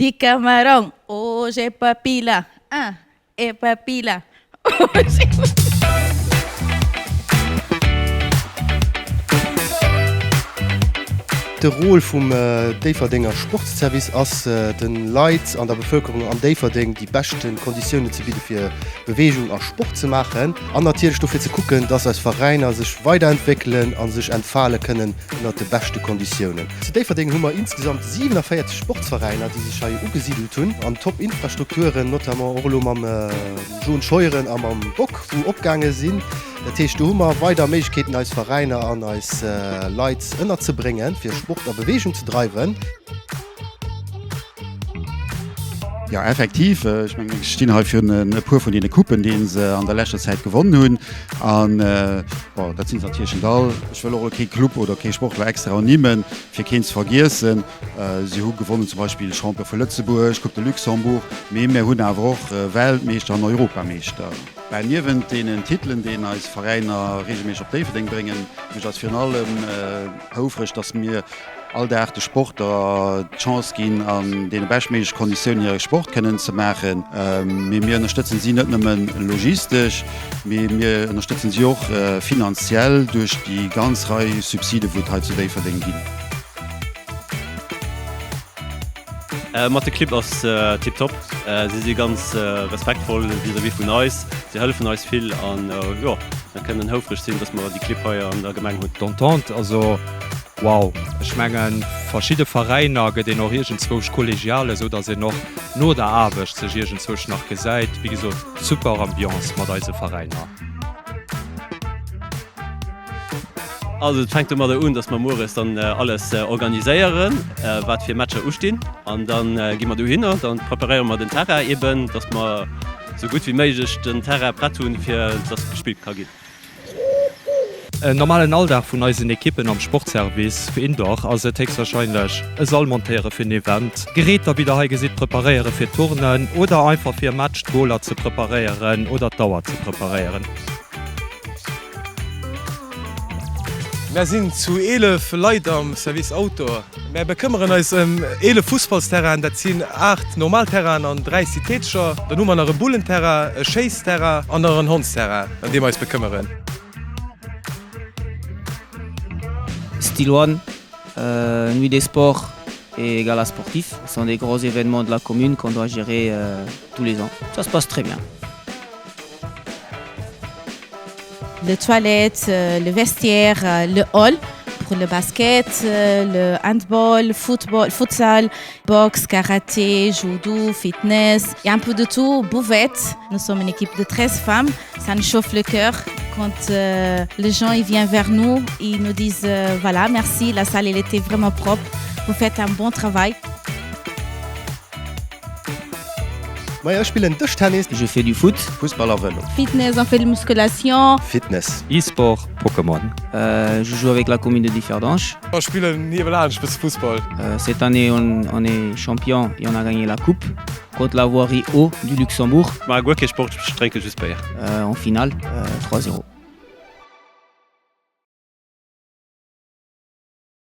De camarão, hoje é papila, ah, é papila, hoje é. De Rôle vum Déifferdenger Sportsservice ass, de Leit an der Bevëlkerung an Déifferdeng déi beschte Konditiounen ze bidde fir Beweegung a Sport ze maachen an natierlech dofir ze kucken, dass eis Veräiner sech weiderentwéckelen a sech entfale kënnen ënnert de beschte Konditiounen. Zu Déifferdeng hu mer insgesamt 47 Sportsveräiner, déi sech hei ugesidelt hunn an top Infrastrukturen, notamment och elo mam John Scheuren a mam Bock, wou opgaange sinn. Dat heescht, do hu mer weider Méiglechkeeten, eis Veräiner an eis Leit ënnerzebréngen, fir Sport a Beweegung ze dreiwen. Jo, effektiv. Ech mengen, ech stinn hei virun e puer vun deene Coupen, déi se an der leschter Zäit gewonnen hunn. An, bon, dat sinn se natierlech net all. Ech wëll och elo kee Club oder kee Sportler extra ernimmen, fir keen ze vergiessen. Si hu gewonnen zum Beispill Champion vu Lëtzebuerg, Coupe de Luxembourg, mee mir hunn awer och Weltmeeschter an Europameeschter. Mä niewent deenen Titelen, déi eis Veräiner reegelméisseg op Déifferdeng bréngen, mécht eis virun allem houfreg, dass mir all Dag de Sportler d'Chance ginn, an deene beschtméigleche Konditiounen hire Sport kënnen ze maachen. Mee mir ënnerstëtzen si net nëmme logistesch, mee mir ënnerstëtzen si och finanziell duerch déi ganz Rei Subside wou et hei zu Déifferdeng ginn. Mat de Clibb ass tiptop. Si si ganz respektvoll vis-à-vis vun eis. Si hëllefen eis vill an jo, mir kënnen houfreg sinn, dass mer déi Clibb hei an der Gemeng hunn. D'Entente, also Wow, ech mengen verschidde Veräiner gëtt een och iergendzwousch kollegial, esou datt een och no der Aarbecht sech iergendzwousch nach gesäit. Wéi gesot, super Ambiance mat eise Veräiner. Also et fänkt domadder un, datt mer mueres dann alles organiséieren, wat fir Matcher ustinn. An da gi mer dohinner, da preparéiere mer den Terrain eben, datt mer esou gutt wéi méiglech den Terrain prett hunn, fir datt gespillt ka ginn. En normalen Alldag vun eisen Ekippen am Sportservice fir Indoor ass et héchstwahrscheinlech e Sall montéiere fir en Event, Geräter wéi der hei gesitt preparéiere fir Turnen oder einfach fir e Match d'Goler ze preparéieren oder d'Auer ze preparéieren. Mär sinn zu 11 Leit am Service Outdoor. Mär bekëmmeren eis ëm 11 Fussballsterrainen, dat sinn 8 normal Terrainen an 3 synthetescher. Dann hu mer nach e Bullenterrain, e Schéissterrain an nach en Hondsterrain, ëm dee mer eis bekëmmeren. Style One, Nuit des Sports et Gala Sportif sont des gros événements de la commune qu'on doit gérer tous les ans. Ça se passe très bien. Le toilette, le vestiaire, le hall pour le basket, le handball, football, futsal, boxe, karaté, judo, fitness, il y a un peu de tout, buvette. Nous sommes une équipe de 13 femmes, ça nous chauffe le cœur quand euh, les gens ils viennent vers nous, ils nous disent euh, voilà, merci, la salle elle était vraiment propre, vous faites un bon travail. Majo, ech spillen Dëschtennis. Je fais du foot. Fussball a Vëlo. Fitness, on fait de musculation. Fitness. E-Sport, Pokémon. Je joue avec la commune de Differdange. Ech spillen niewelaanscht bësse Fussball. Cette année on on est champion et on a gagné la coupe contre la voirie O du Luxembourg. Maache guer kee Sport, ech drénke just Béier. En finale 3-0.